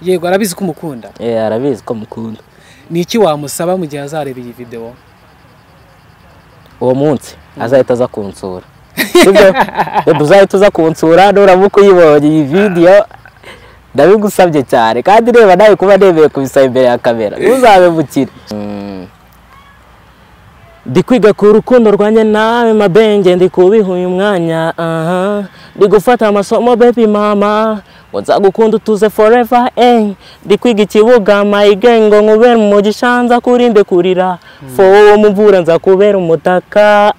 Yego, arabizi ko umukunda. Arabizi ko mukunda. Ni iki wamusaba mu gihe azareba iyi video? Uwo munsi azahita aza kunsura. Sibyo? Uzahita uza kunsura nuramuka uyibonye iyi video, ndabigusabye cyane kandi reba nawe kuba nemeye kubisaba imbere ya kamera, ntuzabemukire. Ndi kwiga ku rukundo rwanjye nawe mabenge, ndi kubiha uyu mwanya, aha ndi gufata amasomo baby mama, ngo nzagukunda utuze forever, eh. Ndi kwiga ikibuga my gang, ngo nkubere umugisha nzakurinde kurira, fo mu mvura nzakubera umutaka,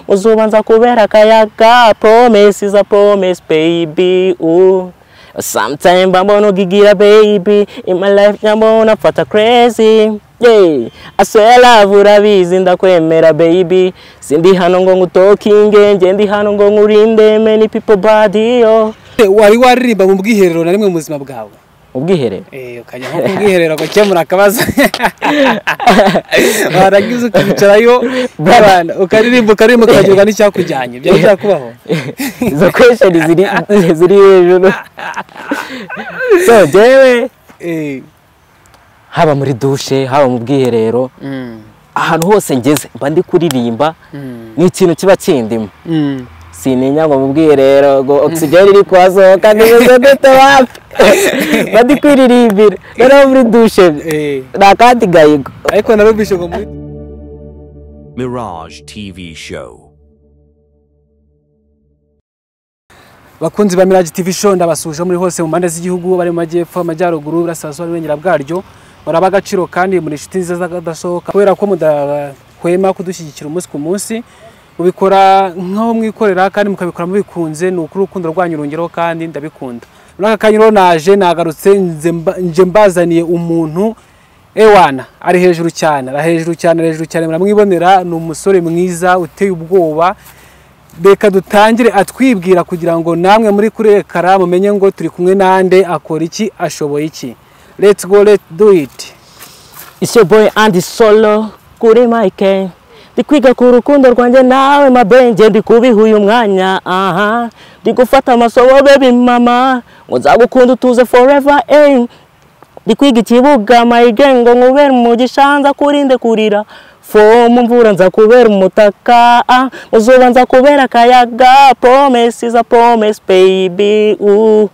mu zuba nzakubera akayaga, promise is a promise baby, ooh. Sometimes mbona ugigira baby, in my life mbona mfata crazy. Yeah, I swear love urabizi ndakwemera baby, sindi hano ngo ngutokinge, nge ndi hano ngo nkurinde many people body yo. Wari waririmba mu bwiherero na rimwe mu buzima bwawe? Mu bwiherero? Ukajya nko ku bwiherero gukemura akabazo. Waragize ukicarayo abana ukaririmba ukaririmba ukagirwa n'icyakujyanye, byari byakubaho? Izo question ziri hejuru. So jewe haba muri dushe, haba mu bwiherero, ahantu hose ngeze mba ndi kuririmba, ni ikintu kiba kindimo. Sininya ngo mu bwiherero ngo oxygen iri kwasohoka nimeze gute wapi, mba ndi kwiririmbira. Noneho muri dushe nta kandi gahigo. Ariko narumvise ngo muri Mirage TV Show. Bakunzi ba Mirage TV Show, ndabasuje muri hose mu mpande z'igihugu, bari mu majyepfo, amajyaruguru, iburasirazuba n'uburengera bwaryo. Muraba agaciro kandi muri inshuti nziza z'akadasohoka, kubera ko mudahwema kudushyigikira umunsi ku munsi, mubikora nk'aho mwikorera kandi mukabikora mubikunze. Ni ukuri urukundo rwanyu rungeraho kandi ndabikunda. Muri aka kanya rero naje nagarutse nje mbazaniye umuntu ewana ari hejuru cyane, ari hejuru cyane, ari hejuru cyane, muramwibonera. Ni umusore mwiza uteye ubwoba. Reka dutangire atwibwira kugira ngo namwe muri kuri ekara mumenye ngo turi kumwe nande, akora iki, ashoboye iki. Let's go, let's do it. It's your boy Andy Solo kuri mic. Ndi kwiga ku rukundo rwanjye nawe mabenge, ndi kubiha uyu mwanya, aha ndi gufata amasomo baby mama, ngo nzagukunda utuze forever, eh. Ndi kwiga ikibuga my gang, ngo nkubere umugisha nzakurinde kurira, fo mu mvura nzakubera umutaka, mu zuba nzakubera akayaga, promise is a promise baby, ooh.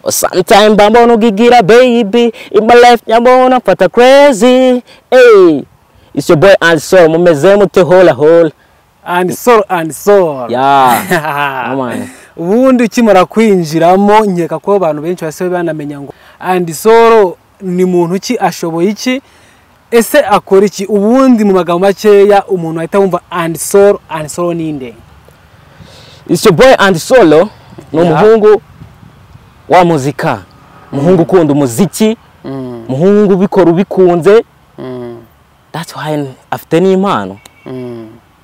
Sometimes mbona ugigira baby, in my life mbona mfata crazy, hey. It's your boy Andy Solo, mumeze mute? Hola hola. Andy Solo, Andy Solo. Yeah. Man. Ubundi ukimara kwinjiramo nkeka ko abantu benshi base banamenya ngo Andy Solo ni muntu ki, ashoboye iki, ese akora iki? Ubundi mu magambo makeya umuntu ahita wumva Andy Solo, Andy Solo ninde? It's your boy Andy Solo, ni umuhungu wa muzika, umuhungu ukunda umuziki, umuhungu ubikora ubikunze. That's why afite n'impano.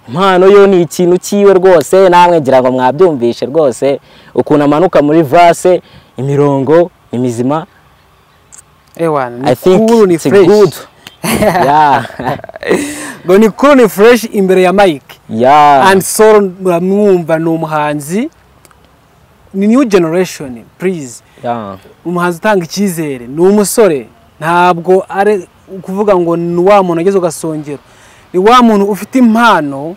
Impano yo ni ikintu cyiwe rwose, namwe ngira ngo mwabyumvishe rwose ukuntu amanuka muri verse, imirongo ni mizima. Ewana, I think cool, ni it's fresh. Good. Yeah. Ngo ni cool, ni fresh imbere ya mic. Yeah. Andy Solo muramwumva, ni umuhanzi, ni new generation please. Yeah. Umuhanzi utanga icyizere, ni umusore, ntabwo ari kuvuga ngo ni wa muntu ageze ugasongero, ni wa muntu ufite impano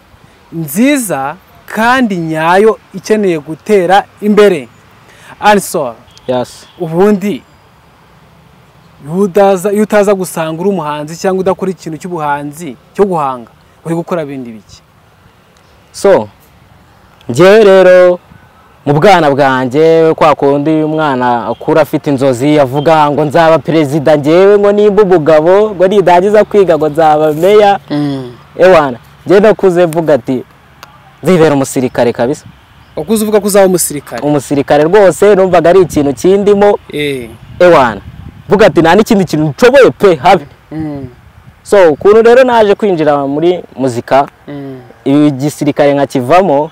nziza kandi nyayo ikeneye gutera imbere. Andy Solo. Yes. Ubundi iyo utaza gusanga uri umuhanzi cyangwa udakora ikintu cy'ubuhanzi cyo guhanga, uri gukora bindi biki? So njyewe rero mu bwana bwanjye, kwa kundi umwana akura afite inzozi avuga ngo nzaba perezida, njyewe ngo nimba umugabo ngo nidangiza kwiga ngo nzaba meya. Ewana, njyewe nakuze mvuga ati nzibera umusirikare kabisa. Wakuze uvuga ko uzaba umusirikare? Umusirikare rwose numvaga ari ikintu kindimo. Ewana, mvuga ati nta n'ikindi kintu nshoboye pe habe. So ukuntu rero naje kwinjira muri muzika, igisirikare nkakivamo,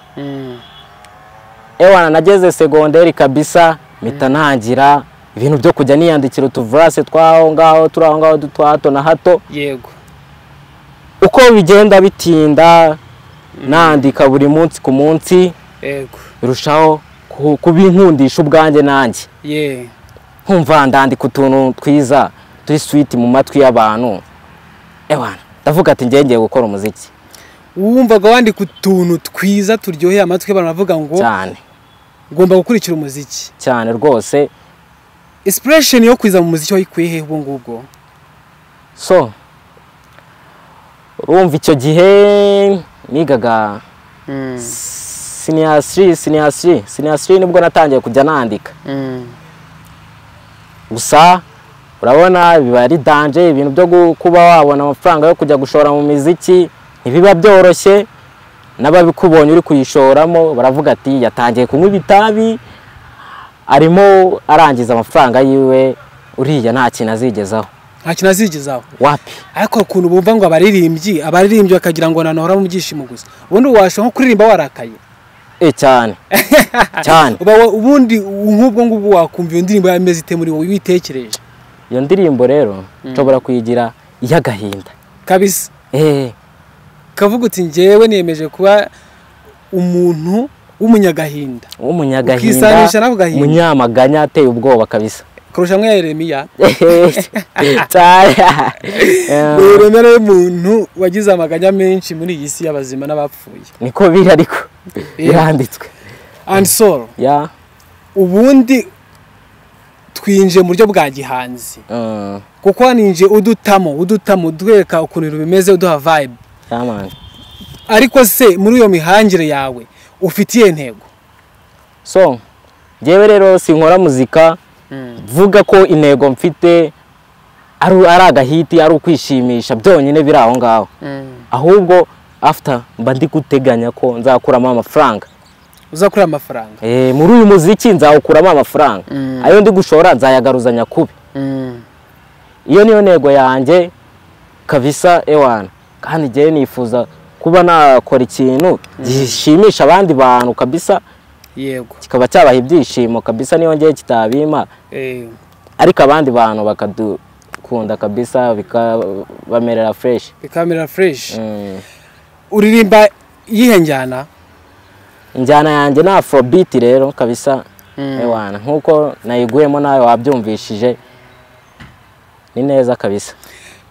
ewana nageze segonderi kabisa mpita ntangira ibintu byo kujya niyandikira utuvrase twaho ngaho turi aho ngaho twa hato na hato. Yego. Uko bigenda bitinda nandika buri munsi ku munsi. Yego. Birushaho kubinkundisha ubwanjye nanjye. Yeah. Nkumva ndandika utuntu twiza turi sweet mu matwi y'abantu. Ewana, ndavuga ati ngiye ngiye gukora umuziki. Wumvaga wandika utuntu twiza turyoheye amatwi abantu bavuga ngo cyane ngomba gukurikira umuziki. Cyane rwose. Inspiration yo kwiza mu muziki wayikuye he ubwo ngubwo? So urumva icyo gihe nigaga senior 3 nibwo natangiye kujya nandika. Gusa urabona biba ari danger, ibintu byo kuba wabona amafaranga yo kujya gushora mu miziki ntibiba byoroshye, n'ababikubonye uri kuyishoramo baravuga ati yatangiye kunywa ibitabi, arimo arangiza amafaranga yiwe, uriya nta kintu azigezaho. Nta kintu azigezaho wapi. Ariko ukuntu bumva ngo abaririmbyi bakagira ngo nanahora mu byishimo gusa, ubundi washobora nko kuririmba warakaye. Cyane cyane. Ubundi nk'ubwo ngubwo wakumva iyo ndirimbo yameze ite muri wowe witekereje? Iyo ndirimbo rero nshobora kuyigira iy'agahinda kabisa. Kavuga uti njyewe niyemeje kuba umuntu w'umunyagahinda, ukisanisha nako gahinda, umunyamaganya ateye ubwoba kabisa kurusha mwe Yeremiya. Cyane. Yeremiya ni umuntu wagize amaganya menshi muri iyi si y'abazima n'abapfuye. Niko biri ariko biranditswe. And so yeah, ubundi twinje mu buryo bwa gihanzi, kuko ninje udutamo udwereka ukuntu bimeze, uduha vibe. Yeah, ariko se muri iyo mihangire yawe ufitiye intego? So njyewe rero sinkora muzika vuga ko intego mfite ari agahiti, ari ukwishimisha byonyine biri aho ngaho. Ahubwo after mba ndi guteganya ko nzakuramo amafaranga. Uzakura amafaranga? Muri uyu muziki nzawukuramo amafaranga. Ayo ndi gushora nzayagaruzanya kubi. Iyo niyo ntego yanjye kabisa ewana. Kandi njyewe nifuza kuba nakora ikintu gishimisha abandi bantu kabisa. Yego. Kikaba cyabaha ibyishimo kabisa, niyo ngiye kitabima. Ariko abandi bantu bakadukunda kabisa, bikabamerera fresh. Bikamerera fresh. Uririmba iyihe njyana? Injyana yanjye na afrobeat rero kabisa. Ewana, nkuko nayiguyemo nawe wabyumvishije ni neza kabisa.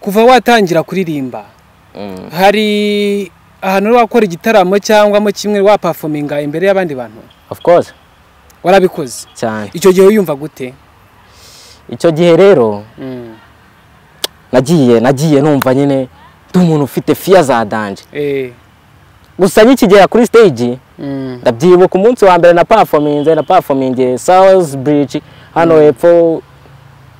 Kuva watangira kuririmba, hari ahantu wakora igitaramo cyangwa mo kimwe wa performinga imbere y'abandi bantu? Of course. Warabikoze? Cyane. Icyo gihe wiyumva gute? Icyo gihe rero nagiye numva nyine ndi umuntu ufite fear za danger. Gusa nkikigera kuri stage, ndabyibuka umunsi wa mbere na performinze South Bridge hano hepfo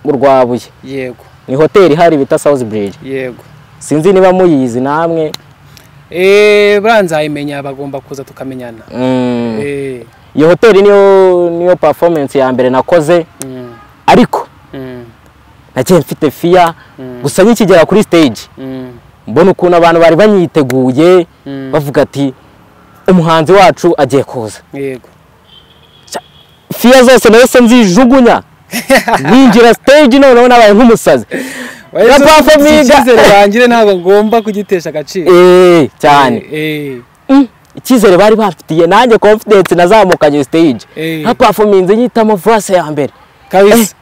mu Rwabuye. Yego. Ni hoteli hari bita South Bridge. Yego. Sinzi niba muyizi namwe. Banzayimenya, bagomba kuza tukamenyana. Iyo hoteli niyo performance ya mbere nakoze. Ariko nagiye mfite fear. Gusa nkikigera kuri stage, mbona ukuntu abantu bari banyiteguye, bavuga ati umuhanzi wacu agiye kuza. Yego. Fear zose nahise nzijugunya, ninjira stage noneho nabaye nk'umusazi. Icyizere bangire ntabwo ngomba kugitesha agaciro. Cyane. Icyizere bari bafitiye nanjye confidence nazamukanye stage. Nka performance nyitamo verse ya mbere kabisa.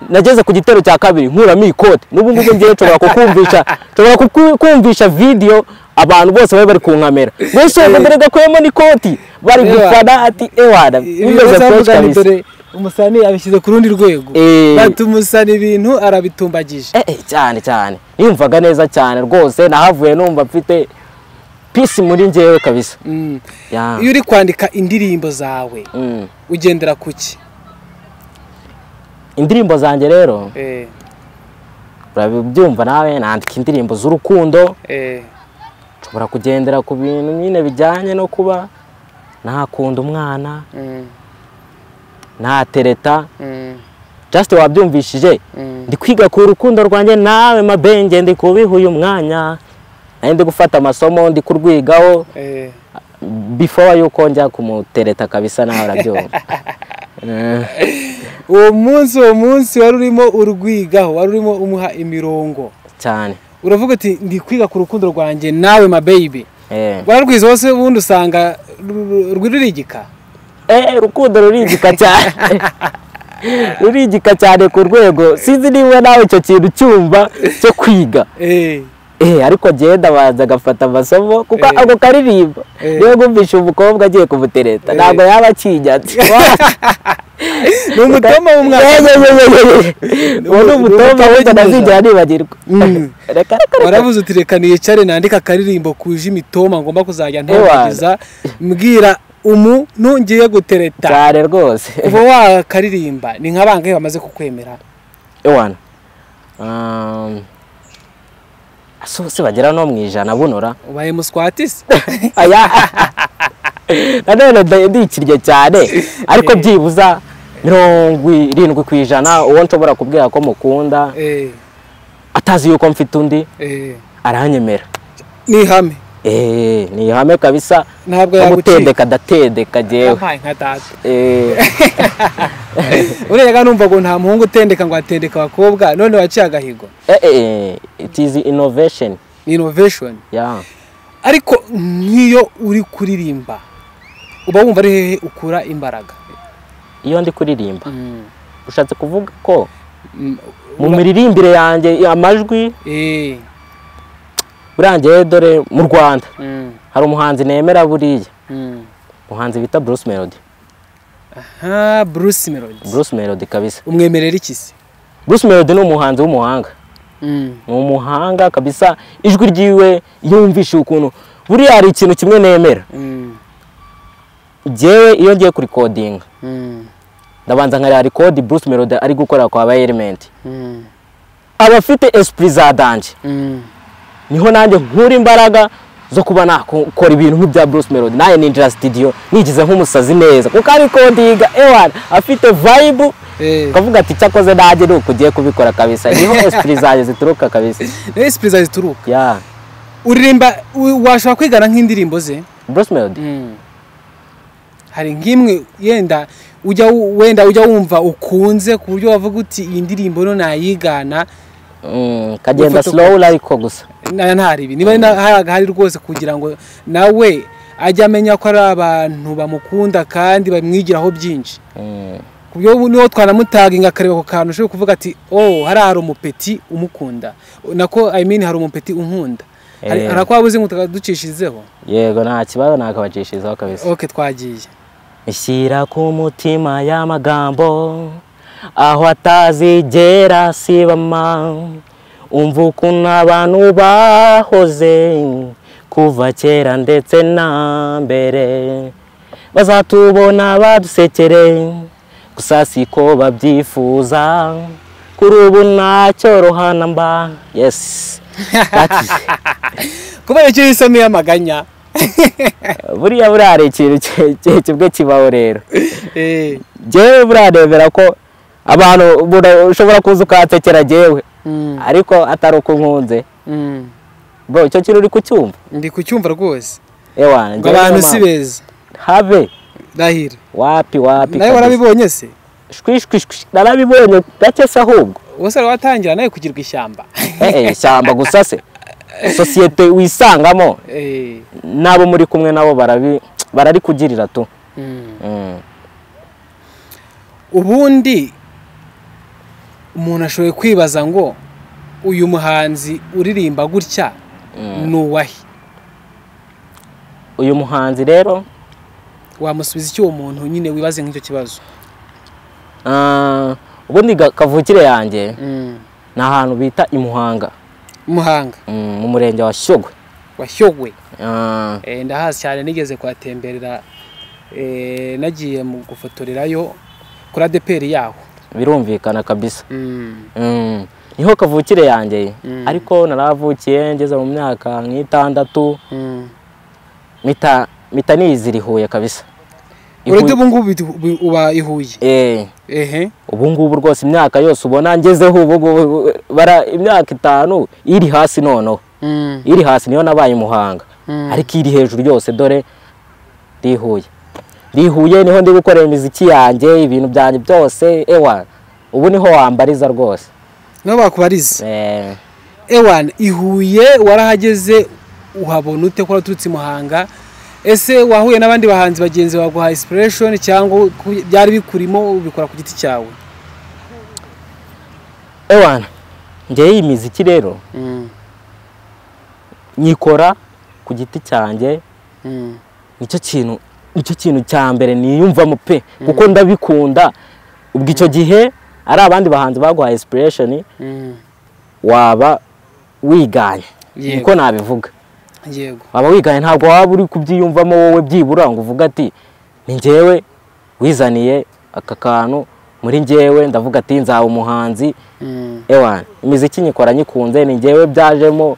Nageze ku gitero cya kabiri nkuramo ikote. N'ubu ngubu ngiye nshobora kukumvisha video abantu bose bari bari kunkamera. Wese mbere gakuyemo n'ikoti bari gufana ati ewana bimeze fresh kabisa. Umusani abishyize ku rundi rwego. Batumusana ibintu arabitumbagije. Cyane cyane. Yumvaga neza cyane rwose, nahavuye numva mfite peace muri njyewe kabisa. Iyo uri kwandika indirimbo zawe, ugendera kuki? Indirimbo zanjye rero, urabyumva nawe, nandika indirimbo z'urukundo. Nshobora kugendera ku bintu nyine bijyanye no kuba nakunda umwana, natereta. Just wabyumvishije, ndi kwiga ku rukundo rwanjye nawe mabenge, ndi kubiha uyu mwanya, nari ndi gufata amasomo, ndi kurwigaho before yuko njya kumutereta kabisa, nawe urabyumva. Uwo munsi wari urimo urwigaho, wari urimo umuha imirongo cyane. Uravuga ati ndi kwiga ku rukundo rwanjye nawe ma baby. Wararwize wose ubundi usanga rwirigika. Urukundo rurigika cyane. Rurigika cyane ku rwego sinzi niba nawe icyo kintu cyumva cyo kwiga. Ariko genda abanza agafata amasomo kuko ako karirimbo niyo ngumvisha umukobwa agiye kumutereta ntabwo yaba akinyatse. Ni umutoma w'umwaka. Uwo ni umutoma wenda ntazigera nibagirwa. Waravuze uti reka nicare nandika akaririmbo kuje imitoma ngomba kuzajya ntangiza mbwira umuntu ngiye gutereta. Cyane rwose. Kuva wakaririmba ni nka bangahe bamaze kukwemera? Ewana. Se bagera no mu 100 bunora. Ubaye muswatisi? Aya. Nanone ndikirye cyane ariko byibuza 70% uwo nshobora kubwira ko mukunda atazi yuko mfite undi aranyemera. Ni ihame. Ni ihame kabisa. Ntabwo yagutendeka ndatendeka jewe. Ntampaye nka data. Urega numva ngo nta muhungu utendeka ngo atendeka abakobwa none waciye agahigo. It is innovation. Innovation. Yeah. Ariko nk'iyo uri kuririmba uba wumva ari hehe ukura imbaraga? Iyo ndi kuririmba ushatse kuvuga ko mu miririmbire yanjye amajwi burangiye dore mu Rwanda hari umuhanzi nemera buriya umuhanzi bita Bruce Melody. Aha, Bruce Melody. Bruce Melody kabisa. Umwemerera iki se? Bruce Melody ni umuhanzi w'umuhanga. Ni umuhanga kabisa, ijwi ryiwe yumvisha ukuntu buriya hari ikintu kimwe nemera. Jewe iyo ngiye kurikodinga ndabanza nkareba record Bruce Melody ari gukora kwa ba Element. Aba afite esprit za danger. Niho nanjye nkura imbaraga zo kuba nakora ibintu nk'ibya Bruce Melody. Naye ninjira studio nigize nk'umusazi neza kuko ari kodiga ewana afite vibe kavuga ati cyakoze nanjye nuko ugiye kubikora kabisa. Niho esprit zanjye zituruka kabisa. Niho esprit zanjye zituruka. Yeah. Uririmba washobora kwigana nk'indirimbo ze Bruce Melody? Hari nk'imwe yenda ujya wenda ujya wumva ukunze ku buryo wavuga uti iyi ndirimbo no nayigana kagenda slow ariko gusa ntari ibi niba hari rwose kugira ngo nawe ajya amenya ko ari abantu bamukunda kandi bamwigiraho byinshi. Ku buryo niho twanamutaginga akareba ako kantu ushobora kuvuga ati oh hari umupeti umukunda nako I mean hari umupeti unkunda. Hari akwabuze ngo tukaducishirizeho. Yego nta kibazo nakabacishirizaho kabisa. Okay twagiye. Ishyira ku mutima y'amagambo aho atazigera sibama, umva ukuntu abantu bahoze kuva kera ndetse na mbere, bazatubona badusekere gusa siko babyifuza, kuri ubu ntacyoroha mba. Yes. Kubera icyo yisomeye amaganya. Buriya hari ikintu kimwe kibaho rero. Jewe buriya ko abantu ushobora kuza ukansekera jewe ariko atari uko nkunze. Bro icyo kintu uri kucyumva? Ndi kucyumva rwose. Ewana abantu si beza. Habe. Ndahira. Wapi wapi. Nawe warabibonye se? Shwi shwi shwi narabibonye gake se ahubwo. Ubuse watangira nawe kugirwa ishyamba. Ishyamba gusa se. Societe wisangamo nabo muri kumwe nabo barari kugirira tu. Ubundi umuntu ashoboye kwibaza ngo uyu muhanzi uririmba gutya nuwahe? Uyu muhanzi rero wamusubiza icyo uwo muntu nyine wibaze nk'icyo kibazo? Ubundi kavukire yanjye ni ahantu bita i Muhanga. Muhanga mu murenge wa Shyogwe. Wa Shyogwe. Ndahazi cyane nigeze kuhatemberera, nagiye mu gufotorerayo kuri ADPR yaho. Birumvikana kabisa. Niho kavukire yanjye ariko naravukiye ngeze mu myaka nk'itandatu mita nizira i Huye kabisa. Uretse ubu ngubu uba i Huye? Ubu ngubu rwose imyaka yose ubona ngezeho ubu ngubu bara imyaka 5 iri hasi noneho. Iri hasi niyo nabaye Muhanga. Ariko iri hejuru yose dore ndi Huye. Ndi Huye niho ndi gukorera imiziki yanjye ibintu byanjye byose ewa ubu niho wambariza rwose. Niho bakubariza? Ewa i Huye warahageze uhabona ute ko waturutse Muhanga? Ese wahuye n'abandi bahanzi bagenzi baguha inspiration cyangwa byari bikurimo ubikora ku giti cyawe? Ewana, njyewe iyi miziki rero nyikora ku giti cyanjye. Nicyo kintu cya mbere niyumvamo pe, kuko ndabikunda. Ubwo icyo gihe ari abandi bahanzi baguhaye inspiration, waba wiganye, niko nabivuga. Yego, waba wiganye, ntabwo waba uri kubyiyumvamo wowe byibura ngo uvuge ati ni njyewe wizaniye aka kantu muri njyewe, ndavuga ati nzaba umuhanzi. Ewana, imiziki nyikora nyikunze, ni njyewe byajemo,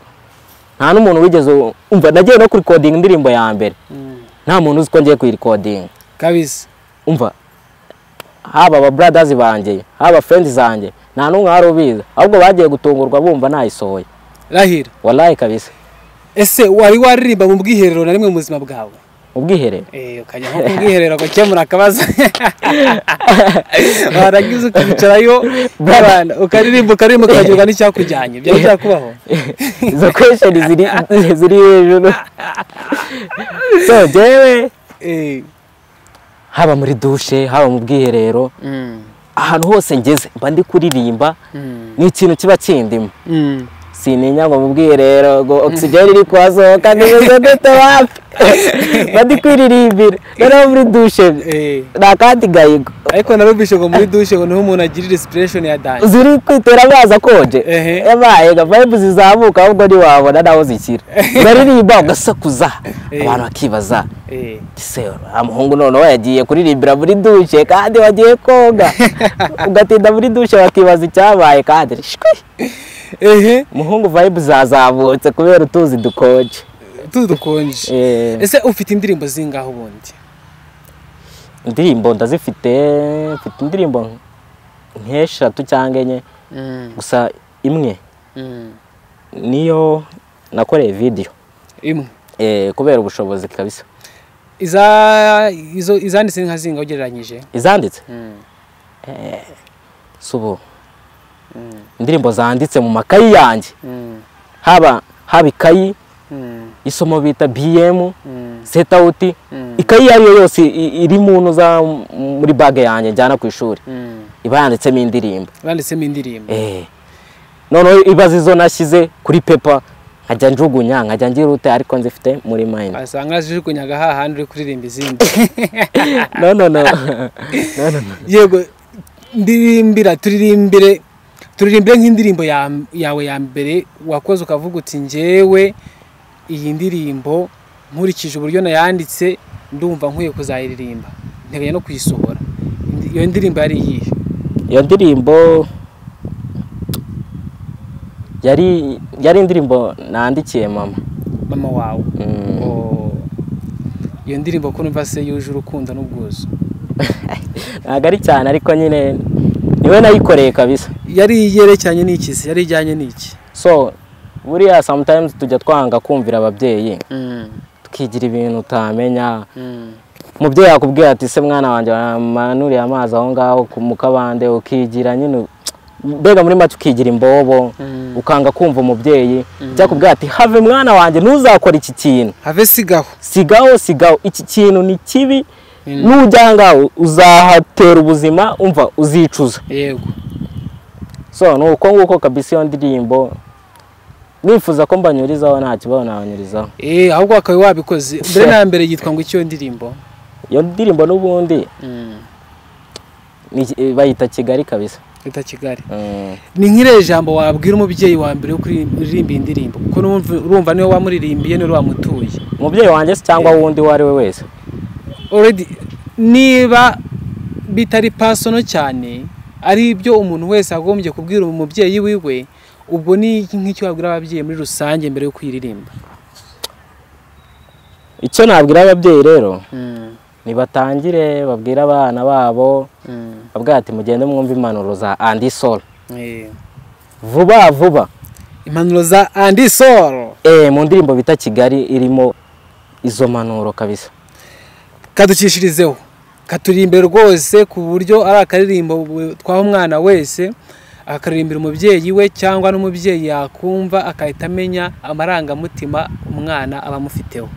nta n'umuntu wigeze umva. Nagiye no kurikodinga indirimbo ya mbere, nta muntu uzi ko ngiye kuyirekodinga kabisa. Umva, haba aba brothers banjye, haba friends zanjye, nta n'umwe wari ubizi, ahubwo bagiye gutungurwa bumva nayisohoye. Rahira. Wallahi kabisa. Ese wari waririmba mu bwiherero na rimwe mu buzima bwawe? Mu bwiherero? Ukajya nko ku bwiherero gukemura akabazo, warangiza ukicarayo ukaririmba ukaririmba ukagirwa n'icyakujyanye, byari byakubaho? Izo question ziri hejuru. So jewe haba muri dushe, haba mu bwiherero, ahantu hose ngeze mba ndi kuririmba, ni ikintu kiba kindimo. Sininya ngo mu bwiherero ngo oxygen iri kwasohoka nimeze gute, wapi, mba ndi kwiririmbira. Noneho muri dushe nta kandi gahigo. Ariko narumvise ngo muri dushe ngo niho umuntu agirira inspiration ya dance. Ziri kwitera amazi akonje, yabaye ga vibe zizamuka, ahubwo ntiwabona naho zikira. Uraririmba ugasakuza, abantu bakibaza ese umuhungu noneho yagiye kuririmbira muri dushe kandi wagiye koga, ugatinda muri dushe bakibaza icyabaye kandi shwi. Umuhungu vibe zazamutse kubera utuzi dukonje. Utuzi dukonje. Ese ufite indirimbo zingaho ubundi? Indirimbo ndazifite, mfite indirimbo nk'eshatu cyangwa enye, gusa imwe niyo nakoreye video imwe, kubera ubushobozi kabisa. Izo izanditse nka zinga ugereranyije? Izanditse? Subo indirimbo zanditse mu makayi yanjye, haba ikayi isomo bita BM set out, ikayi ariyo yose iri mu za muri bag yanjye njyana ku ishuri, iba yanditsemo indirimbo. Banditsemo indirimbo. Noneho ibaze izo nashyize kuri paper nkajya njugunya, nkajya ngira ute, ariko nzifite muri mind. Asanga zijugunyaga hahandi uri kuririmba izindi. No no no. Yego, ndirimbira, turirimbire nk'indirimbo yawe ya mbere wakoze ukavuga uti njyewe iyi ndirimbo nkurikije uburyo nayanditse ndumva nkwiye kuzayiririmba, nteganya no kuyisohora. Iyo ndirimbo yari iyihe? Iyo ndirimbo yari indirimbo nandikiye mama. Mama wawe? Iyo ndirimbo ko numva se yuje urukundo n'ubwuzu. Ntabwo ari cyane, ariko nyine niwe nayikoreye kabisa. Yari yerekeranye n'iki se? Yari ijyanye n'iki? So buriya sometimes tujya twanga kumvira ababyeyi, tukigira ibintu utamenya. Umubyeyi yakubwira ati se mwana wanjye manuriye amazi aho ngaho mu kabande, ukigira nyine mbega muri make ukigira imbobo, ukanga kumva umubyeyi. Cyakubwira ati have mwana wanjye ntuzakora iki kintu, have sigaho sigaho sigaho, iki kintu ni kibi, nujya ngaho uzahatera ubuzima, umva uzicuza. Yego. So nuko nguko kabisa iyo ndirimbo nifuza ko mbanyurizaho, nta kibazo nabanyurizaho. Ahubwo akaba wabikoze. Mbere na mbere yitwa ngo icyo ndirimbo? Iyo ndirimbo n'ubundi bayita Kigali kabisa. Yita Kigali. Ni nk'ire jambo wabwira umubyeyi wa mbere kuririmba indirimbo, kuko urumva niwe wamuririmbiye, niwe wamutuye. Umubyeyi wanjye se cyangwa wundi uwo ari we wese? Already niba bitari personal cyane, ari ibyo umuntu wese agombye kubwira umubyeyi wiwe, ubwo ni nk'icyo wabwira ababyeyi muri rusange mbere yo kuyiririmba? Icyo nabwira ababyeyi rero, nibatangire babwira abana babo, babwira ati mugende mwumve impanuro za Andy Soul. Vuba vuba. Impanuro za Andy Soul. Mu ndirimbo bita Kigali irimo izo mpanuro kabisa. Kaducishirizeho, katuririmbe rwose ku buryo ari akaririmbo twaha umwana wese, akaririmbira umubyeyi we cyangwa n'umubyeyi yakumva akahita amenya amarangamutima umwana aba amufiteho.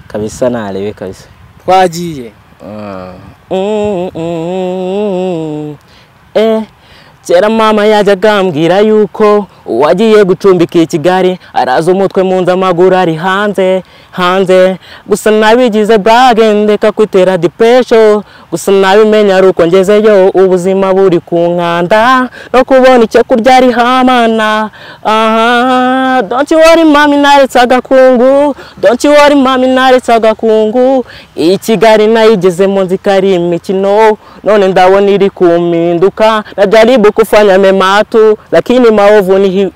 Kabisa narebe kabisa. Twagiye. Kera mama yajyaga ambwira yuko uwagiye gucumbika i Kigali araza umutwe mu nzu amaguru ari hanze hanze. Gusa nabigize brage ndeka kwitera depression. Gusa nabimenya ari uko ngezeyo ubuzima buri ku nkanda no kubona icyo kurya ari hamana. Aha, don't you worry mami naretse agakungu, don't you worry mami naretse agakungu. I Kigali nayigezemo nzi ko ari imikino, none ndabona iri kumpinduka. Najaribu kufanya mema tu lakini maovu ni hi...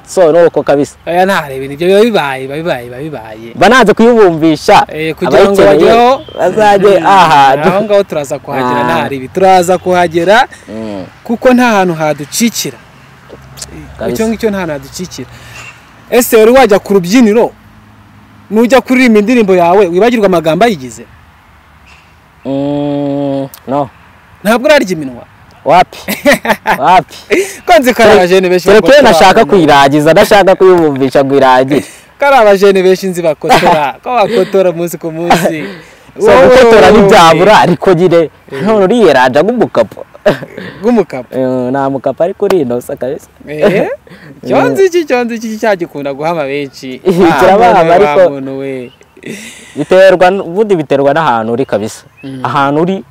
So nuko kabisa. Aya ntarebe nibyo biba bibaye biba bibaye. Banaze kuyibumvisha kugira ngo bageho bazaje aha. Aho ngaho turaza kuhagera ntaribi turaza kuhagera kuko nta hantu haducikira. Icyo ngicyo nta hantu haducikira. Ese wari wajya ku rubyiniro nujya kuririmba indirimbo yawe wibagirwa amagambo ayigize? No. Ntabwo urarya iminwa. Wapi? Wapi? Kwanze karabajene benshi bakora. Nashaka kuyiragiza, ndashaka kuyumvisha ngo iragire. Karabajene benshi nzi bakotora, ko bakotora umunsi ku munsi. So gukotora ntibyabura ariko gire none uriyeraja gumukapo. Gumukapo. Na mukapa ariko urinosa kabisa. Cyonzi iki cyagikunda guhama benshi. Kirabahama ariko biterwa ubundi biterwa n'ahantu uri kabisa. Ahantu uri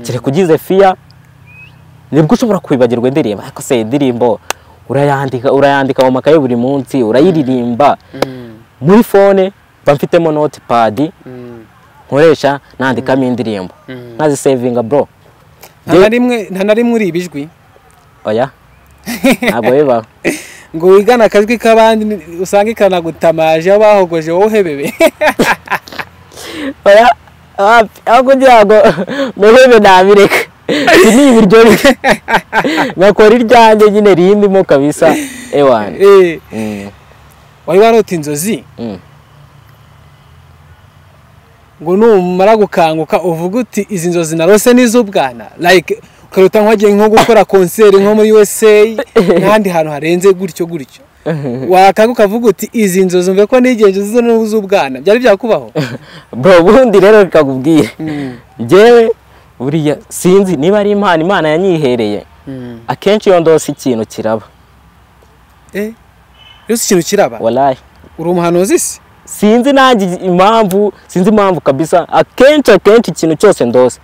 kire kugize fear nibwo ushobora kwibagirwa indirimbo. Ariko se indirimbo urayandika mu makaye buri munsi, urayiririmba. Muri phone mba mfitemo notepad nkoresha nandikamo indirimbo nkazisavinga bro. Nta na rimwe uri ibijwi? Oya, ntabwo bibaho. Ngo wigana akajwi k'abandi usange kanagutamaje aho bahogoje wowe uhebebe. Oya, aho kugira ngo mehebe nabireka. Ni ibiryo ngakora iryanjye nyine rindimo kabisa ewana. Wari warota inzozi ngo numara gukanguka uvuga uti izi nzozi narose n'iz'ubwana, like ukarota nk'wagiye nko gukora concert nko muri USA n'ahandi hantu harenze gutyo gutyo, wakanguka ukavuga uti izi nzozi mve ko nigenje z'ubwana, byari byakubaho? Bro, ubundi rero bikakubwira njyewe buriya sinzi niba ari impano Imana yanyihereye. Akenshi iyo ndose ikintu kiraba. Iyo ikintu kiraba? Wallahi. Uri umuhanuzi se? Sinzi nanjye impamvu, sinzi impamvu kabisa. Akenshi ikintu cyose ndose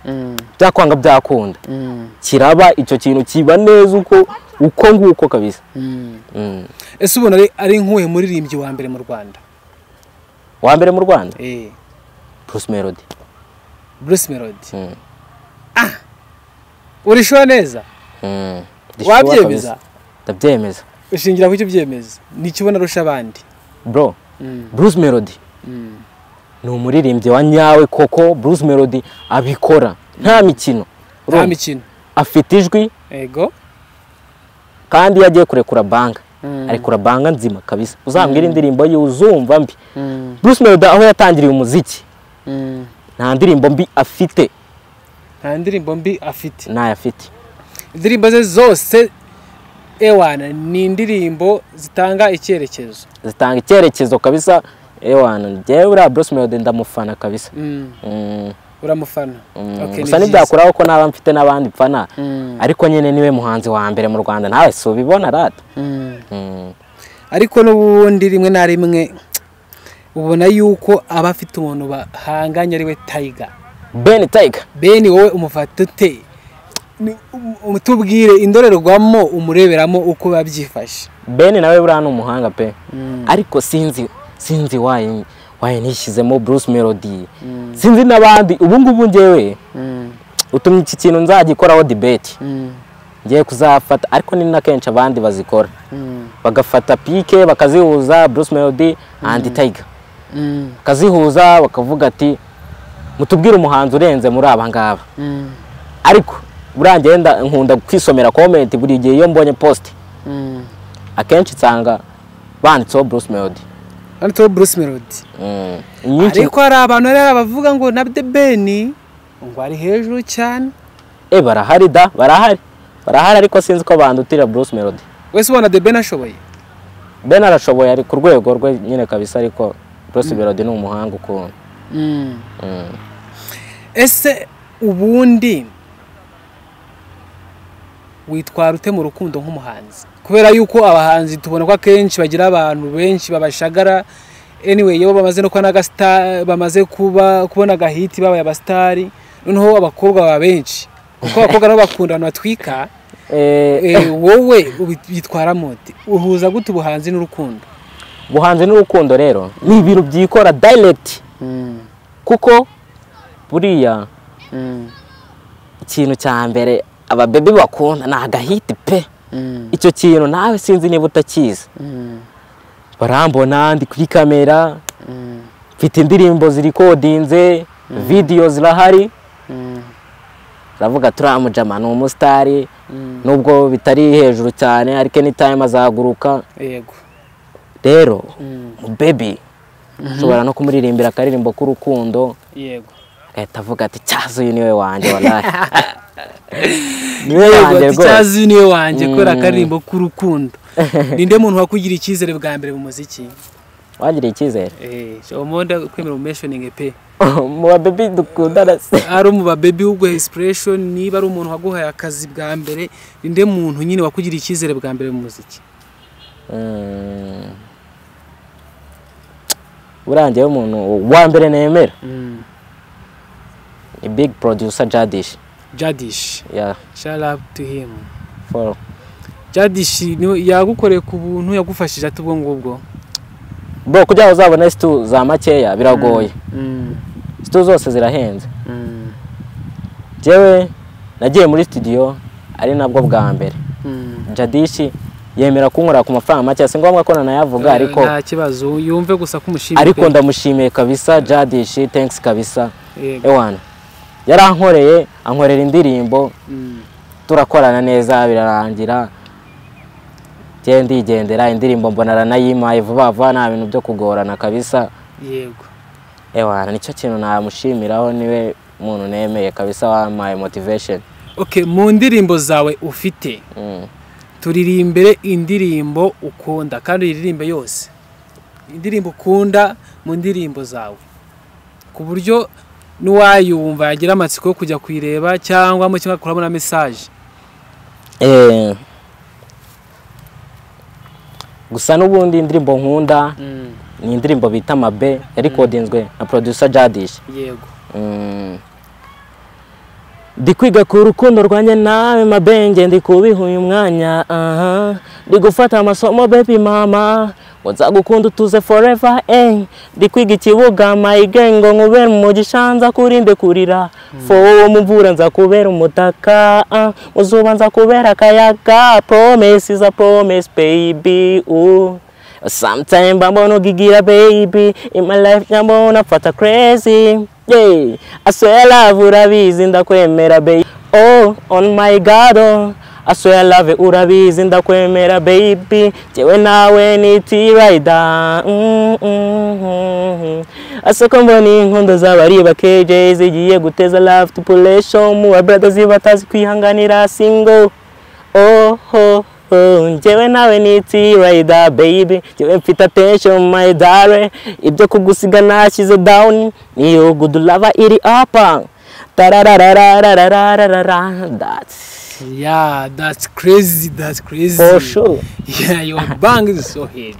byakwanga byakunda kiraba, icyo kintu kiba neza uko nguko kabisa. Ese ubona ari nkuhe muririmbyi wa mbere mu Rwanda? Wa mbere mu Rwanda? Bruce Melody. Bruce Melody. Urishwa neza? Wabyemeza? Ndabyemeza. Ushingira ku cyo byemeza? Nikibona arusha abandi? Bro, Bruce Melody ni umuririmbyi wa nyawe koko. Bruce Melody abikora nta mikino. Nta mikino. Afite ijwi. Ego. Kandi yagiye kurekura banga. Arekura banga nzima kabisa. Uzambwira indirimbo ye uzumva mbi. Bruce Melody aho yatangiriye umuziki nta ndirimbo mbi afite. Nta ndirimbo mbi afite. Nta afite. Indirimbo ze zose ewana ni indirimbo zitanga icyerekezo. Zitanga icyerekezo kabisa ewana. Njyewe uriya Bruce Melody ndamufana kabisa. Uramufana? Okay, gusa ntibyakuraho ko naba mfite n'abandi mfana. Ariko nyine niwe muhanzi wa mbere mu Rwanda, nawe si ubibona rata. Ariko n'ubundi rimwe na rimwe ubona yuko aba afite umuntu bahanganye ari we Tiger. Ben Tiger. Ben wowe umufata ute? Tubwire indorerwamo umureberamo uko babyifashe. Ben nawe buriya ni umuhanga pe. Ariko sinzi wayi nishyizemo Bruce Melody. Sinzi n'abandi ubu ngubu njyewe utumye iki kintu nzagikoraho debate. Ngiye kuzafata ariko ni na kenshi abandi bazikora. Bagafata pike bakazihuza Bruce Melody and Tiger. Bakazihuza bakavuga ati mutubwire umuhanzi urenze muri aba ngaba. Ariko burangenda nkunda kwisomera comment buri gihe iyo mbonye post. Akenshi nsanga banditseho Bruce Melody. Banditseho Bruce Melody. Ariko hari abantu rero bavuga ngo na The Ben ngo ari hejuru cyane. Barahari da, barahari. Barahari ariko sinzi ko bandutira Bruce Melody. Wese ubona The Ben ashoboye? Ben arashoboye ari ku rwego rwe nyine kabisa, ariko Bruce Melody ni umuhanga ukuntu. Ese ubundi Witwara ute mu rukundo nk'umuhanzi? Kubera yuko abahanzi tubona ko akenshi bagira abantu benshi babashagara. Anyway, iyo bamaze no kuba n'agastar, bamaze kuba kubona agahiti, babaye abasitari, noneho abakobwa baba benshi, kuko abakobwa nabo bakunda abantu batwika. Wowe ubitwaramo ute? Uhuza gute ubuhanzi n'urukundo? Ubuhanzi n'urukundo rero ni ibintu byikora direct, kuko buriya ikintu cya mbere ababebi bakunda ni agahiti pe. Icyo kintu nawe sinzi niba utakizi. Barambona ndi kuri kamera, mfite indirimbo zirikodinze, video zirahari, baravuga turiya mujama ni umusitari, nubwo bitari hejuru cyane, ariko anytime azaguruka. Rero baby ushobora no kumuririmbira akaririmbo k'urukundo, agahita avuga ati cyazo uyu niwe wanjye, wallahi niwe wanjye Ati rwose. Cyazi niwe wanjye kubera akaririmbo k'urukundo. Ninde muntu wakugira icyizere bwa mbere mu muziki? Wangiriye icyizere? Omonda kwemera mentioning pe. Mu babebi dukundana se? Ari mu babebi ubwo inspiration, niba ari umuntu waguhaye akazi bwa mbere, ninde muntu nyine wakugira icyizere bwa mbere mu muziki? Burangiye umuntu wa mbere nemera ni big producer Jadish. Jadish. Yeah. Shout out to him. For Jadish niwe yagukoreye ku buntu, yagufashije ate ubwo ngubwo? Bro, kugira ngo uzabone stu za makeya biragoye. Stu zose zirahenze. Jewe nagiye muri studio ari nabwo bwa mbere, Jadish yemera kunkorera ku mafaranga make, si ngombwa ko nanayavuga, ariko Nta kibazo, yumve gusa ko umushimiye. Ariko ndamushimiye kabisa Jadish, thanks kabisa. Ewana, yarankoreye, ankorera indirimbo, turakorana neza birarangira. Njye ndigendera, indirimbo mbona aranayimpaye vuba vuba, nta bintu byo kugorana kabisa. Ewana, nicyo kintu namushimiraho, niwe muntu nemeye kabisa wampaye motivation. Okay, mu ndirimbo zawe ufite, turirimbere indirimbo ukunda kandi uyiririmbe yose. Indirimbo ukunda mu ndirimbo zawe, ku buryo n'uwayumva yagira amatsiko yo kujya kuyireba cyangwa mu kimwe akuramo na message. Gusa n'ubundi indirimbo nkunda ni indirimbo bita Mabe, yarikodinzwe na producer Jadish. Ndi kwiga ku rukundo rwanjye nawe mabenge, ndi kubiha uyu mwanya, aha. Ndi gufata amasomo baby mama, ngo nzagukunda utuze forever, eh. Ndi kwiga ikibuga my gang, ngo nkubere umugisha nzakurinde kurira, fo mu mvura nzakubera umutaka, ah. Mu zuba nzakubera akayaga, promise is a promise baby, ooh. Sometimes mbona ugigira baby, in my life mbona mfata crazy. Yeah, I swear love urabizi ndakwemera baby. Oh, on my God, oh. I swear love urabizi ndakwemera baby. Jewe nawe ni T-Rider. Aseko mbona inkondo z'abari ba KJ zigiye guteza love population mu ba brothers batazi kwihanganira single. Oh, oh, oh, njyewe nawe ni T-Rider baby. Njyewe mfite attention my darling. Ibyo kugusiga nashyize down. Niyo good lover iri up. Tarararararararara. That's Yeah, that's crazy, that's crazy. For sure. Yeah, your bang is so hit.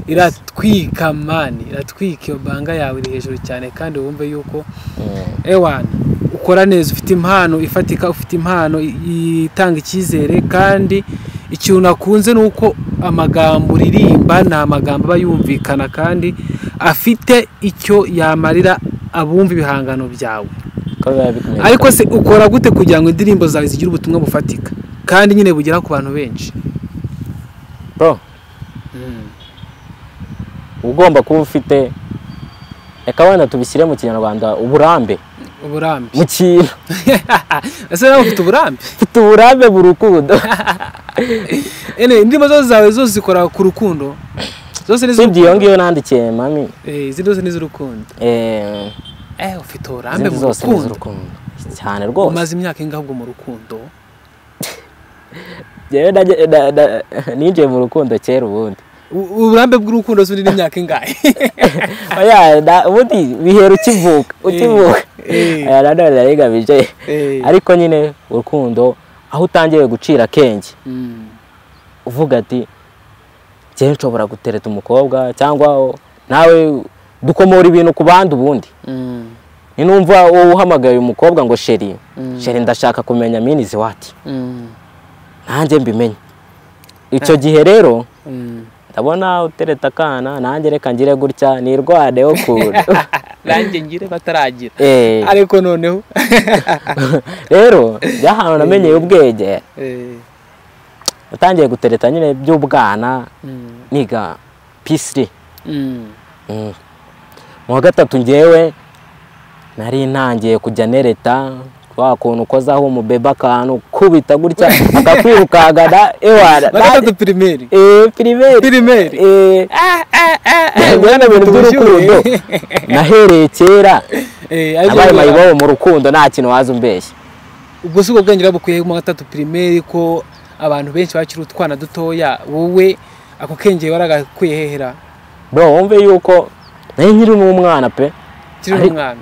Iratwika man, iratwika, iyo banga yawe iri hejuru cyane, kandi wumve yuko ewana ukora neza, ufite impano ifatika, ufite impano itanga icyizere. Kandi ikintu nakunze ni uko amagambo uririmba ni amagambo aba yumvikana kandi afite icyo yamarira abumva ibihangano byawe. Ko biba bikomeye. Ariko se ukora gute kugira ngo indirimbo zawe zigire ubutumwa bufatika kandi nyine bugera ku bantu benshi? Bro, ugomba kuba ufite, reka wenda tubishyire mu Kinyarwanda, uburambe. Uburambe. Mu kintu. Ese nawe ufite uburambe? Ufite uburambe mu rukundo. Ene indirimbo zose zawe zose zikora ku rukundo, zose ni Usibye iyo iz'urukundo. Ngiyo nandikiye mami. Izindi zose ni iz'urukundo. Ufite uburambe Izindi mu zose ni rukundo. iz'urukundo cyane rwose. Umaze imyaka ingahe ubwo mu rukundo? Njyewe ninjiye mu rukundo kera ubundi. Uburambe bw'urukundo se undi n'imyaka ingahe? Oya, ubundi bihera ukivuka, ukivuka. Aya nanone narigabije. Ariko nyine urukundo Aho utangiye gucira akenge uvuga ati njyewe nshobora gutereta umukobwa, cyangwa nawe dukomora ibintu ku bandi ubundi. Ninumva wowe uhamagaye umukobwa ngo chérie, chérie ndashaka kumenya means what, nanjye mbimenye. Icyo gihe rero ndabona utereta akana, nanjye reka ngire gutya nirwaneho ukuntu. Nanjye ngire bataragira. Ariko noneho rero byahantu namenyeye ubwenge. Natangiye gutereta nyine by'ubwana niga P3. Mu wa gatatu njyewe nari ntangiye kujya nereta wa kuntu ukozaho umubeba akantu kubita gutya akakwirukagana ewana. Gatatu primaire. Primaire. Primaire. Mwana ibintu by'urukundo nahereye kera. Abaye mayibobo mu rukundo nta kintu waza umbeshya. Ubwo si ubwo bwenge bukuye mu gatatu primaire ko abantu benshi bakiri utwana dutoya, wowe ako kenge waragakuye hehera? Bro, wumve yuko nari nkiri n'umwana pe. Kiri umwana.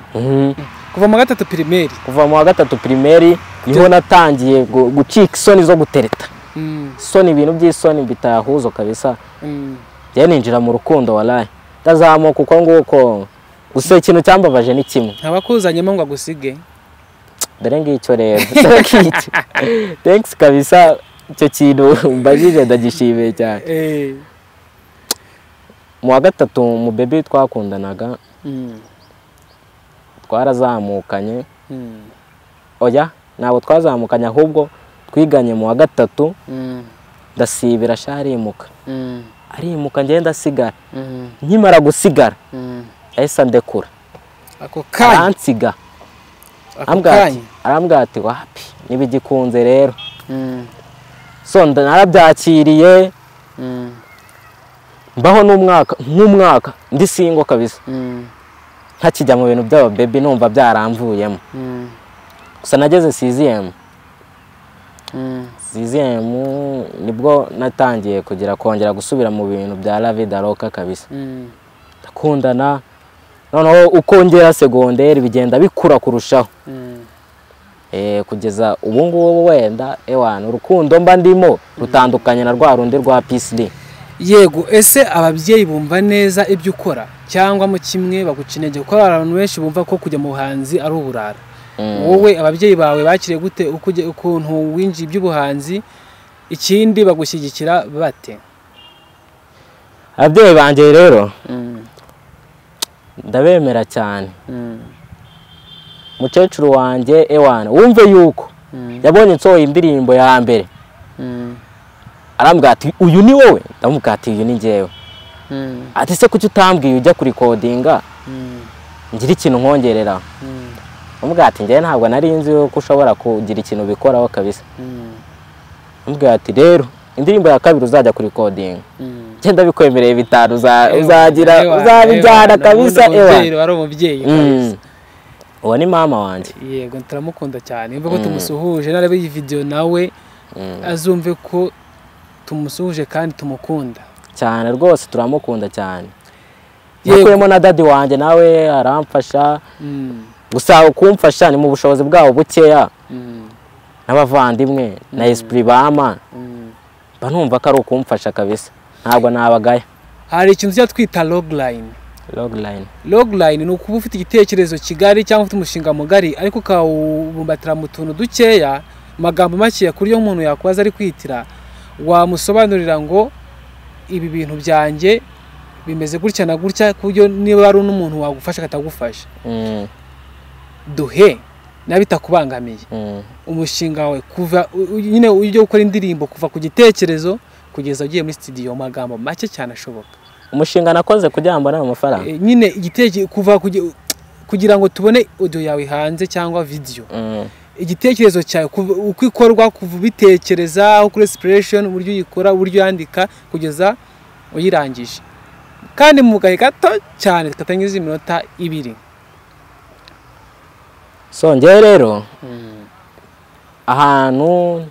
Kuva mu gatatu primaire. Kuva mu gatatu primaire niho natangiye gucika isoni zo gutereta. Isoni, ibintu by'isoni bitahuzo kabisa. Njye ninjira mu rukundo wallahi. Ndazamuka uko nguko. Gusa ikintu cyambabaje ni kimwe. Ntabakuzanyemo ngo agusige. Dore ngicyo rero. Thanks kabisa, icyo kintu mbajije ndagishimiye cyane. Mu wa gatatu mu baby twakundanaga twarazamukanye. Oya, ntabwo twazamukanye ahubwo twiganye mu wa gatatu. Ndasibira sha arimuka. Arimuka ngenda ndasigara. Nkimara gusigara yahise andekura. Ako kanya aransiga. Arambwira ati wapi nibigikunze rero. So narabyakiriye. Mbaho n'umwaka nk'umwaka ndi single kabisa. Ntakijya mu bintu by'aba baby numva byaramvuyemo. Gusa nageze 6ème. 6ème nibwo natangiye kugira kongera gusubira mu bintu bya la vie d'Aroka kabisa. Ndakundana noneho ukongera secondaire bigenda bikura kurushaho. Kugeza ubu ngubu wenda ewana urukundo mba ndimo rutandukanye na rwa rundi rwa PSD. Yego, ese ababyeyi bumva neza ibyo ukora cyangwa mu kimwe bagucinege? Kuko abantu benshi bumva ko kujya mu buhanzi ari uburara. Wowe ababyeyi bawe bakiriye gute ukuntu winjiye iby'ubuhanzi, ikindi bagushyigikira bate? Ababyeyi banjye rero ndabemera cyane. Mukecuru wanjye ewana wumve yuko yabonye nsohoye indirimbo ya mbere arambwira ati uyu ni wowe? Ndamubwira ati uyu ni njyewe. Ati se kuki utambwiye ujya kurikodinga ngira ikintu nkongerera? Ndamubwira ati njyewe ntabwo nari nzi yuko ushobora kugira ikintu ubikoraho kabisa. Ndamubwira ati rero indirimbo ya kabiri uzajya kurikodinga ngenda bikwemereye bitanu uzagira uzabijyana kabisa. Ewa wari umubyeyi kabisa. Uwo ni mama wanjye. Yego, turamukunda cyane. Imvugo tumusuhuje narebe iyi video nawe azumve ko tumusuhuje kandi tumukunda cyane rwose, turamukunda cyane. Yakuyemo na daddy wanjye nawe aramfasha. Gusa kumfasha ni mu bushobozi bwabo bukeya n'abavandimwe na esprit bama mba numva ko ari ukumfasha kabisa, ntabwo nabagaya. Hari ikintu cyo twita logline. Logline. Logline ni ukuba ufite igitekerezo kigari cyangwa ufite umushinga mugari ariko ukawubumbatira mu tuntu dukeya, magambo make kuri yo umuntu yakubaza ari kwitira wamusobanurira ngo ibi bintu byanjye bimeze gutya na gutya, ku buryo niba ari n'umuntu wagufasha akatagufasha. Duhe nabitakubangamiye umushinga wawe kuva nyine ujye gukora indirimbo kuva ku gitekerezo kugeza ugiye muri studio, magambo make cyane ashoboka. Umushinga nakoze kugira ngo mbone amafaranga nyine igitekerezo kuva kugira ngo tubone audio yawe hanze cyangwa video. Igitekerezo cyawe uko ikorwa, kuva ubitekereza kuri inspiration, uburyo uyikora, uburyo yandika kugeza uyirangije, kandi mu gahe gato cyane katarengeje iminota 2. So njyewe rero ahantu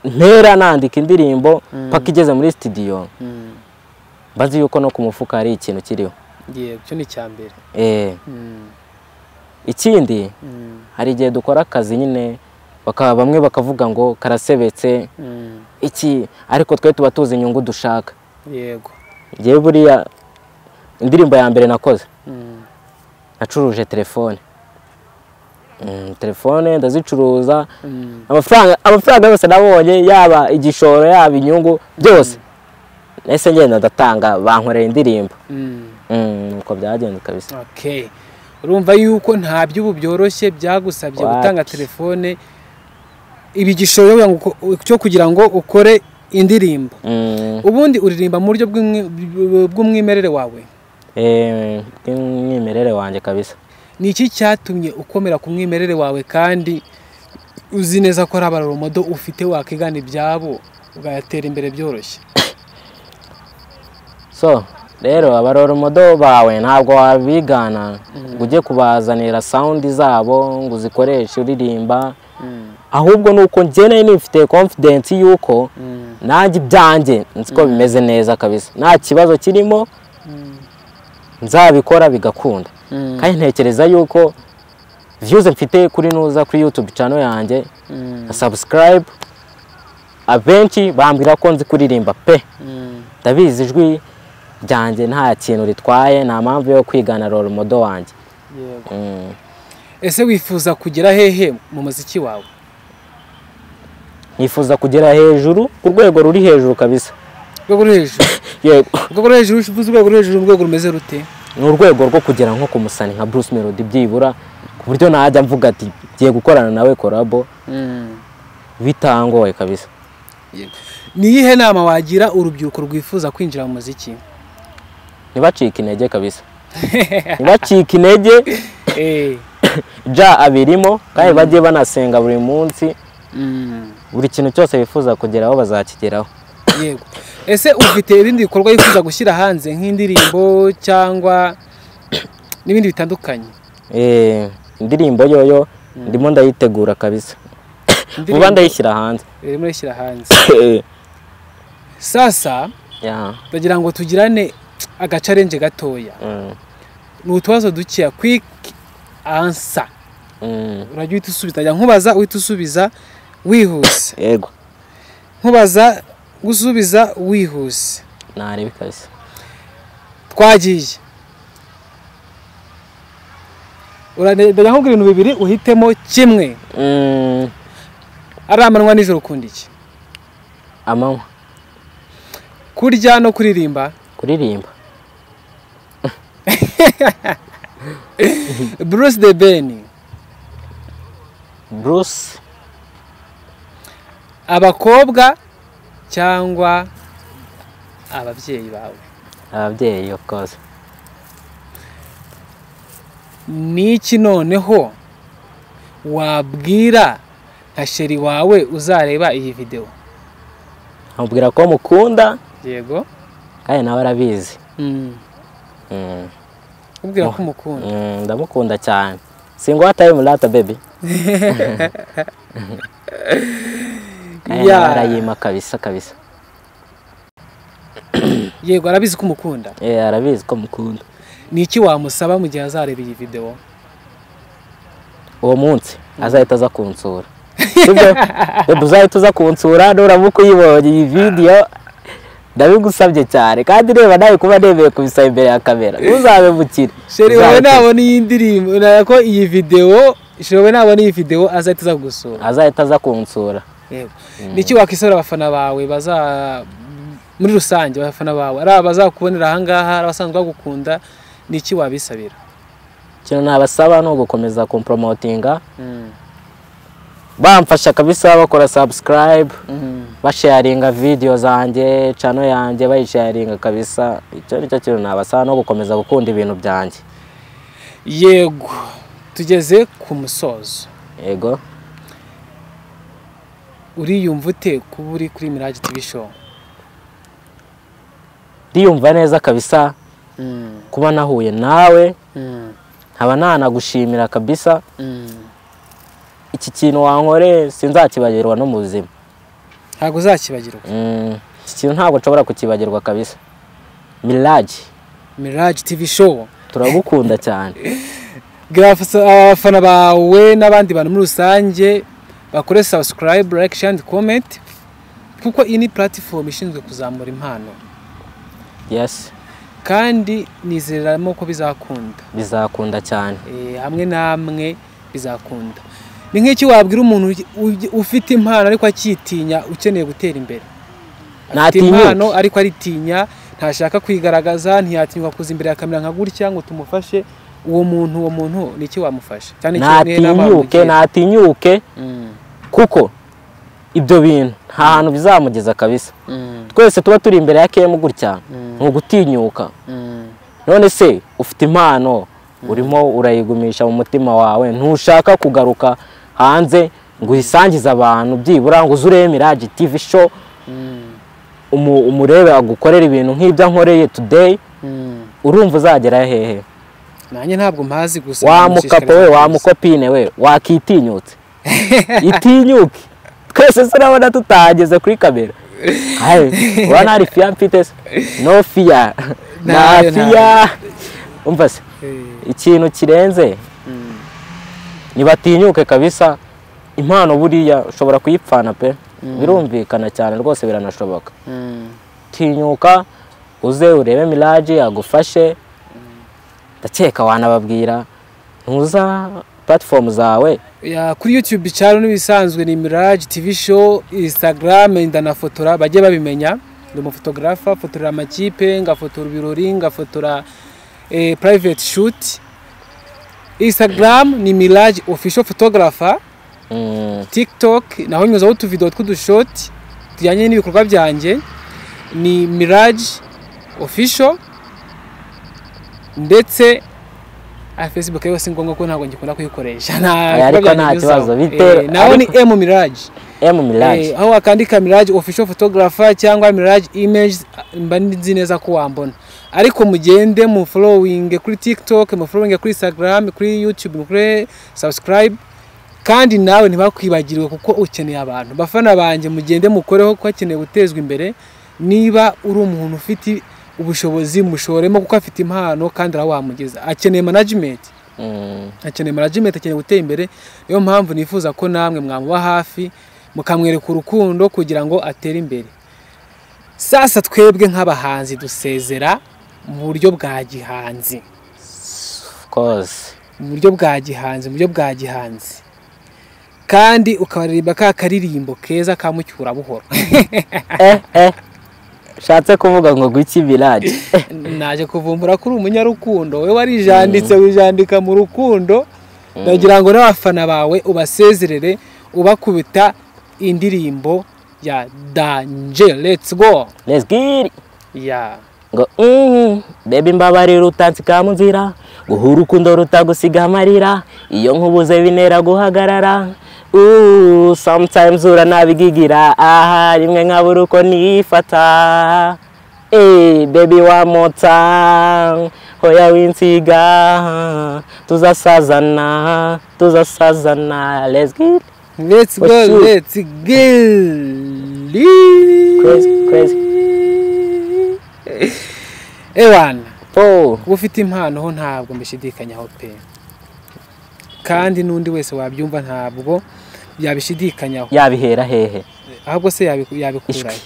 mpera nandika indirimbo paka igeze muri studio, mbazi yuko no ku mufuka hari ikintu kiriho. Yego, cyo ni icyambere. Ikindi hari igihe dukora akazi nyine Bakaba bamwe bakavuga ngo karasebetse iki, ariko twe tuba tuzi inyungu dushaka. Yego. Ngewe buriya indirimbo ya mbere nakoze nacuruje telefone. Telefone ndazicuruza, amafaranga yose nabonye, yaba igishoro yaba inyungu byose nahise ngenda ndatanga, bankorera indirimbo. Uko byagenze kabisa. Okay. Urumva yuko nta by'ubu byoroshye byagusabye gutanga telefone ibigishoro cyo kugira ngo ukore indirimbo. Ubundi uririmba mu buryo bw'umwimerere wawe? Bw'umwimerere wanjye kabisa. Ni iki cyatumye ukomera ku mwimerere wawe kandi uzi neza ko ari abaromodo ufite wakigana ibyabo ugatera imbere byoroshye? So rero abaroromodo bawe ntabwo wabigana ngo ujye kubazanira sound zabo ngo uzikoreshe uririmba, ahubwo nuko njye nari nifite confidence yuko nanjye ibyanjye nzi ko bimeze neza kabisa, nta kibazo kirimo, nzabikora bigakunda. Kandi ntekereza yuko views mfite kuri nuza kuri YouTube channel yanjye na subscribe, abenshi bambwira ko nzi kuririmba pe. Ndabizi ijwi ryanjye nta kintu ritwaye, nta mpamvu yo kwigana role model wanjye. Yego. Ese wifuza kugera hehe mu muziki wawe? Nifuza kugera hejuru, ku rwego ruri hejuru kabisa. Rwego ruri hejuru? Yego. Rwego ruri hejuru, uvuze urwego ruri hejuru, urwego rumeze rute? Ni urwego rwo kugera nko ku musani nka Bruce Melody byibura, ku buryo najya mvuga ati ngiye gukorana nawe collabo bitangoye kabisa. Yego. Ni iyihe nama wagira urubyiruko rwifuza kwinjira mu muziki? Ntibacike intege kabisa. Ntibacike intege. Ja abirimo kandi bagiye banasenga buri munsi. Buri kintu cyose bifuza kugeraho bazakigeraho. Yego. Ese ufite ibindi bikorwa yifuza gushyira hanze nk'indirimbo cyangwa n'ibindi bitandukanye? Indirimbo yoyo ndimo ndayitegura kabisa. Vuba ndayishyira hanze. Irimo ndayishyira hanze. Sasa ndagira ngo tugirane agacarenje gatoya. Ni utubazo dukeya, quick answer. Urajya uhita usubiza, njya nkubaza uhita usubiza wihuse. Yego. Nkubaza gusubiza wihuse. Narebe kabisa. Twagiye. Urajya nkubwira ibintu bibiri uhitemo kimwe. Ari amanywa nijoro ukunda iki? Amanywa. Kurya no kuririmba? Kuririmba. Bruce the Ben. Bruce. Abakobwa cyangwa ababyeyi bawe? Ababyeyi of course. Niki noneho wabwira nka sheri wawe uzareba iyi video? Amubwira ko mukunda. Yego. Kandi nawe arabizi. Ubwira ko umukunda? Ndamukunda cyane. Singwa time lata baby. Ya arayima kabisa kabisa. Yego arabizi ko umukunda? Arabizi ko mukunda. Niki wamusaba mu gihe azareba iyi video? Uwo munsi azahita aza kunsura. Sibyo? Uzahita uza kunsura nuramuka uyibonye iyi video, ndabigusabye cyane kandi reba nawe kuba nemeye kubisaba imbere ya kamera uzabemukire. Sheri wawe nabona iyi ndirimbo nako iyi video, sheri wawe nabona iyi video azahita aza kugusura. Azahita aza kunsura. Yego. Niki wakisabira abafana bawe baza muri rusange, abafana bawe ari abazakubonera aha ngaha, abasanzwe bagukunda, niki wabisabira? Ikintu nabasaba ni ugukomeza kumpromotinga, bamfasha kabisa, bakora subscribe, basharinga video zanjye, channel yanjye bayisharinga kabisa. Icyo nicyo kintu nabasaba, no gukomeza gukunda ibintu byanjye. Yego. Tugeze ku musozo. Yego. Uriyumva ute kuba uri kuri Mirage TV Show? Ndiyumva neza kabisa. Kuba nahuye nawe, nkaba nanagushimira kabisa. Iki kintu wankoreye sinzakibagirwa no mu buzima. Ntabwo uzakibagirwa? Iki kintu ntabwo nshobora kukibagirwa kabisa. Mirage TV Show turagukunda cyane. Abafana bawe n'abandi bantu muri rusange Bakore subscribe, like, share and comment, kuko iyi ni platform ishinzwe kuzamura impano. Kandi nizeramo ko bizakunda. Bizakunda cyane. Hamwe namwe bizakunda. Ni nk'iki wabwira umuntu ufite impano ariko akitinya, ukeneye gutera imbere? Afite Natinyuke. impano ariko aritinya, ntashaka kwigaragaza, ntiyatinyuka kuza imbere ya kamera nka gutya ngo tumufashe. Uwo muntu ni iki wamufasha cyane cyane n'inama Natinyuke. wamugira? Natinyuke, kuko ibyo bintu nta hantu bizamugeza kabisa. Twese tuba turi imbere ya kemu gutya, ni ugutinyuka. None se ufite impano, urimo urayigumisha mu mutima wawe, ntushaka kugaruka hanze ngo uyisangize abantu, byibura ngo uze urebe Mirage TV Show, umurebe agukorera ibintu nk'ibyo ankoreye today, urumva uzagera hehe? Nanjye ntabwo mpazi gusa Wa mukapo we, wa ndamushishikariza. Mukopine we, wakitinyutse, itinyuke. Twese se urabona tutahageze kuri kamera? Aye, urabona hari fear mfite se? No fear, nta Ntayo, fear. Umva se, ikintu kirenze, ntibatinyuke kabisa. Impano buriya ushobora kuyipfana pe, birumvikana cyane rwose, biranashoboka. Tinyuka uze urebe Mirage agufashe. Ndakeka wanababwira ntuza platform zawe. Ya, kuri YouTube channel n'ibisanzwe ni Mirage TV Show. Instagram ndanafotora, bajye babimenya, ndi umuphotographer, fotora amakipe, ngafotora ibirori, ngafotora private shoot. Instagram ni Mirage Official Photographer. TikTok naho nyuzaho utuvideo tw'udushoti tujyanye n'ibikorwa byanjye, ni Mirage Official. Ndetse Facebook yo si ngombwa ko ntabwo ngikunda kuyikoresha, nta Aya, bikorwa ariko byanjye nta nyuzaho. kibazo, bitewe- Naho ni M Mirage. M Mirage. Aho wakandika Mirage Official Photographer cyangwa Mirage Image, mba nzi neza ko wambona. Ariko mugende mu following kuri TikTok, mu following kuri Instagram, kuri YouTube mukore subscribe. Kandi nawe ntibakwibagirwe, kuko ukeneye abantu. Bafana banjye, mugende mukoreho kuko akeneye gutezwa imbere. Niba uri umuntu ufite ubushobozi, mushoremo, kuko afite impano kandi arawamugeza. Akeneye management, akeneye management, akeneye gutera imbere. Niyo mpamvu nifuza ko namwe mwamuba hafi, mukamwereka urukundo kugira ngo atere imbere. Sasa twebwe nk'abahanzi dusezera mu buryo bwa gihanzi. Of course. Mu buryo bwa gihanzi, mu buryo bwa gihanzi, kandi ukabaririmba ka karirimbo keza ka Mucyura buhoro. Ushatse kuvuga ngo gwiki, Mirage? Naje kuvumbura ko uri umunyarukundo, wowe warijanditse, wijandika mu rukundo. Ndagira ngo n'abafana bawe ubasezerere ubakubita indirimbo ya danger. Let's go. Let's get it. Yeah. Ngo baby, mbabarira utansika mu nzira, guha urukundo rutagusiga amarira. Iyo nkubuze binera guhagarara. Ooh, sometimes uranabigigira aha rimwe nkabura uko nifata. Hey, baby, one more time, hoya winsiga, tuzasazana, tuzasazana. Let's get it. Let's For go. sure. Let's get it. Crazy, crazy. Ewana, Oh. kuba ufite impano ho ntabwo mbishidikanyaho pe, kandi n'undi wese wabyumva ntabwo yabishidikanyaho. Yabihera hehe? Ahubwo se yabikura he?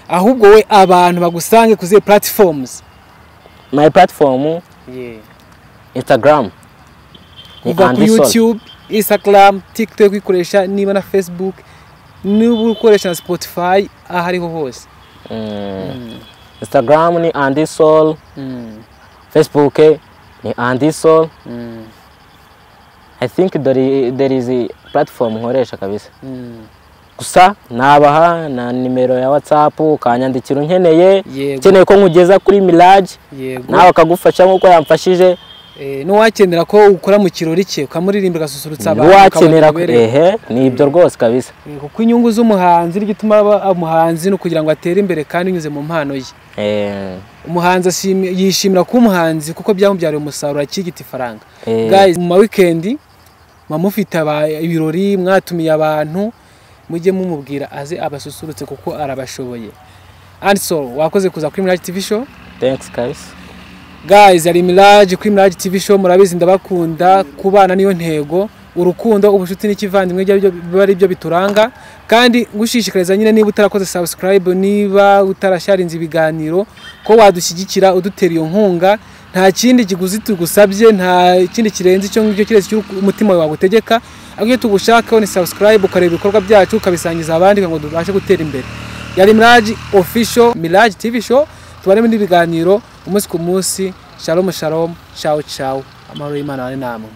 Ahubwo we abantu bagusange ku zihe platforms? My platform, Instagram ni Kuva kuri Andy Sol. YouTube, Instagram, TikTok uyikoresha, niba na Facebook, niba ukoresha na Spotify, aho ariho hose. Instagram ni Andy Sol, Facebook ni Andy Sol. I think there is a platform nkoresha kabisa. Gusa nabaha na nimero ya WhatsApp, ukanyandikira unkeneye, ukeneye ko nkugeza kuri Mirage, nawe akagufasha nk'uko yamfashije. N'uwakenera ko ukora mu kirori cye, ukamuririmba, ugasusurutsa abantu, N'uwakenera ukabona uberewe. Ehe, ni ibyo rwose kabisa. Kuko inyungu z'umuhanzi, n'igituma aba umuhanzi, ni ukugira ngo atere imbere kandi binyuze mu mpano ye. Umuhanzi yishimira kuba umuhanzi kuko byamubyariye umusaruro, akigita ifaranga. Guys, mu ma weekend muba mufite ibirori, mwatumiye abantu, mujye mumubwira aze abasusurutse kuko arabashoboye. And so wakoze kuza kuri Mirage TV Show. Thanks guys. Guys, ari Mirage kuri Mirage TV Show. Murabizi ndabakunda, kubana niyo ntego. Urukundo, ubucuti n'ikivandimwe biba ari byo bituranga. Kandi ngushishikariza nyine, niba utarakoze subscribe, niba utarasharinze ibiganiro, ko wadushyigikira udutera iyo nkunga. Nta kindi kiguzi tugusabye, nta kindi kirenze icyo ngicyo kiretse icyo umutima wawe wagutegeka. Ahubwo iyo tugushakaho ni subscribe, ukareba ibikorwa byacu, ukabisangiza abandi kugira ngo tubashe gutera imbere. Yari Mirage Official, Mirage TV Show. Tubane muri biganiro umunsi ku munsi. Shalom shalom, ciao ciao, amahoro y'Imana abane namwe.